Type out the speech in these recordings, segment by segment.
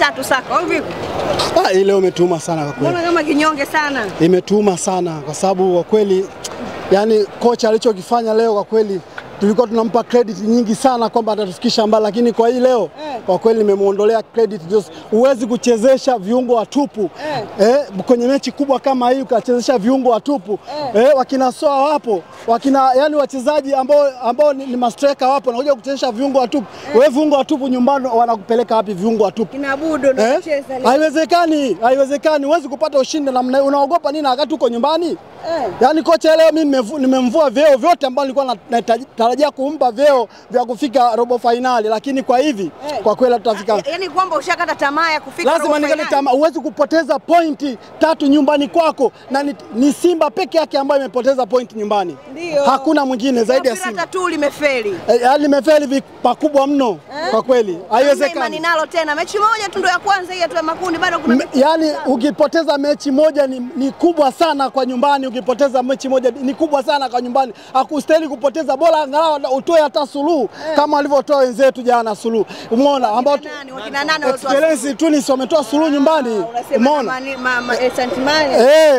tatu Sako au vipi? Ah, ile umetuma sana kwa kweli. Mbona kama kinyonge sana? Imetuma sana kwa sababu kwa kweli yani kocha alichokifanya leo kwa kweli tulikuwa tunampa credit nyingi sana kwamba atatufikisha mbali, lakini kwa hii leo kwa kweli nimemuondolea credit. Huwezi kuchezesha viungo watupu kwenye mechi kubwa kama hii, ukachezesha viungo watupu wakina Soa wapo, wakina yani wachezaji ambao ni mastreka wapo, nakuja kuchezesha viungo watupu. Wewe viungo watupu nyumbani wanakupeleka wapi viungo watupu? Kina Budo ndio kucheza leo. Haiwezekani, haiwezekani. Huwezi kupata ushindi na unaogopa nini wakati uko nyumbani? Yaani kocha leo mimi nimemvua vyeo vyote ambavyo nilikuwa natarajia kumpa vyeo vya kufika robo finali, lakini kwa hivi kwa kweli tutafika. Yaani kwamba ushakata tamaa ya kufika robo finali. Lazima nikate tamaa. Huwezi kupoteza pointi 3 nyumbani kwako, na ni Simba peke yake ambayo imepoteza pointi nyumbani. Ndio. Hakuna mwingine zaidi ya Simba. Tatu limefeli. Yaani limefeli pakubwa mno kwa kweli. Haiwezekani. Imani nalo tena. Mechi moja tu ndio ya kwanza hii ya makundi, bado kuna yaani ukipoteza mechi moja ni kubwa sana kwa nyumbani. Ukipoteza mechi moja ni kubwa sana kwa nyumbani. Hakustahili kupoteza, bora angalau utoe hata suluhu kama walivyotoa wenzetu jana suluhu. Umeona ambao wakina nani walitoa Experience Tunis wametoa suluhu nyumbani. Umeona?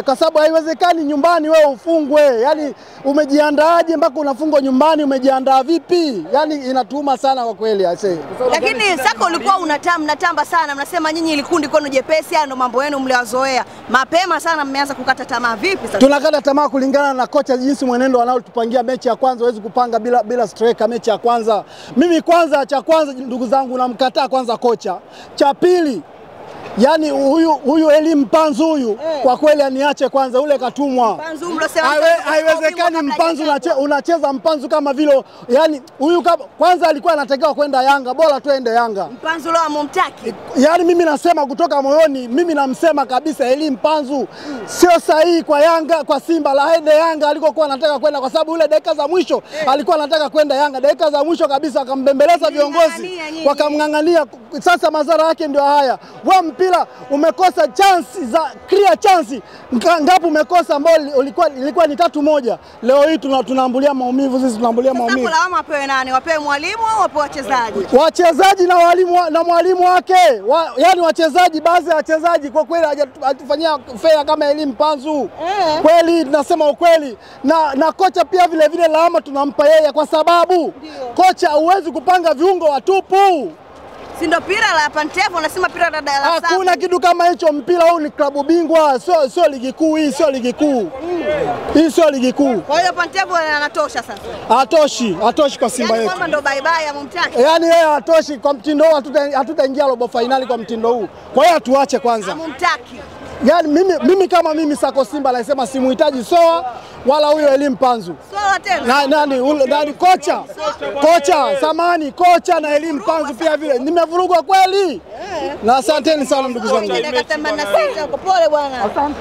Kwa sababu haiwezekani nyumbani wewe ufungwe. Yaani umejiandaaje mpaka unafungwa nyumbani? Umejiandaa vipi? Yaani inatuuma sana kwa kweli aisee. Lakini Sako ulikuwa mnatamba sana, mnasema nyinyi ilikundi kwenu jepesi, haya ndo mambo yenu mliwazoea. Mapema sana mmeanza kukata tamaa vipi sasa? Tunakata tamaa kulingana na kocha jinsi mwenendo anaotupangia mechi ya kwanza. Huwezi kupanga bila striker mechi ya kwanza. Mimi kwanza, cha kwanza ndugu zangu, namkataa kwanza kocha. Cha pili, yani huyu Elie Mpanzu huyu kwa kweli aniache kwanza, ule katumwa. Mpanzu mlosema haiwezekani Mpanzu unacheza Mpanzu kama vile yani huyu kwanza alikuwa anatakiwa kwenda Yanga, bora tuende Yanga. Mpanzu leo amumtaki. Yani mimi nasema kutoka moyoni, mimi namsema kabisa Elie Mpanzu sio sahihi kwa Yanga, kwa Simba la aende Yanga alikokuwa anataka kwenda, kwa sababu ule dakika za mwisho alikuwa anataka kwenda Yanga, dakika za mwisho kabisa akambembeleza viongozi wakamngangania. Sasa madhara yake ndio haya. Wewe mpira umekosa chance za clear chance ngapi umekosa ambao ilikuwa ni 3-1. Leo hii tunaambulia maumivu sisi, tunaambulia maumivu. Sasa lawama wapewe nani? Wapewe mwalimu au wapewe wachezaji? Wachezaji na walimu na mwalimu wake. Yaani wachezaji, baadhi ya wachezaji kwa kweli hajatufanyia fair kama Elie Mpanzu. Kweli tunasema ukweli. Na kocha pia vile vile lawama tunampa yeye, kwa sababu kocha huwezi kupanga viungo watupu. Si ndo pira la Pantevo, unasema pira la Dar es Salaam. Hakuna kitu kama hicho. Mpira huu ni klabu bingwa, sio ligi kuu hii, sio ligi kuu. Hii sio ligi kuu. Kwa hiyo Pantevo anatosha sasa. Hatoshi kwa Simba yetu. Yaani kwamba ndo bye bye amumtaki. Yaani yeye hatoshi kwa mtindo huu, hatutaingia robo finali kwa mtindo huu. Kwa hiyo atuache kwanza. Amumtaki. Yaani mimi kama mimi Sako Simba nasema simuhitaji Soa wala huyo Elie Mpanzu. Soa tena. Nani kocha? Kocha, samani kocha na Elie Mpanzu pia vile. Nimevurugwa kweli. Na asanteni sana ndugu zangu. Dakika 86 uko pole bwana. Asante.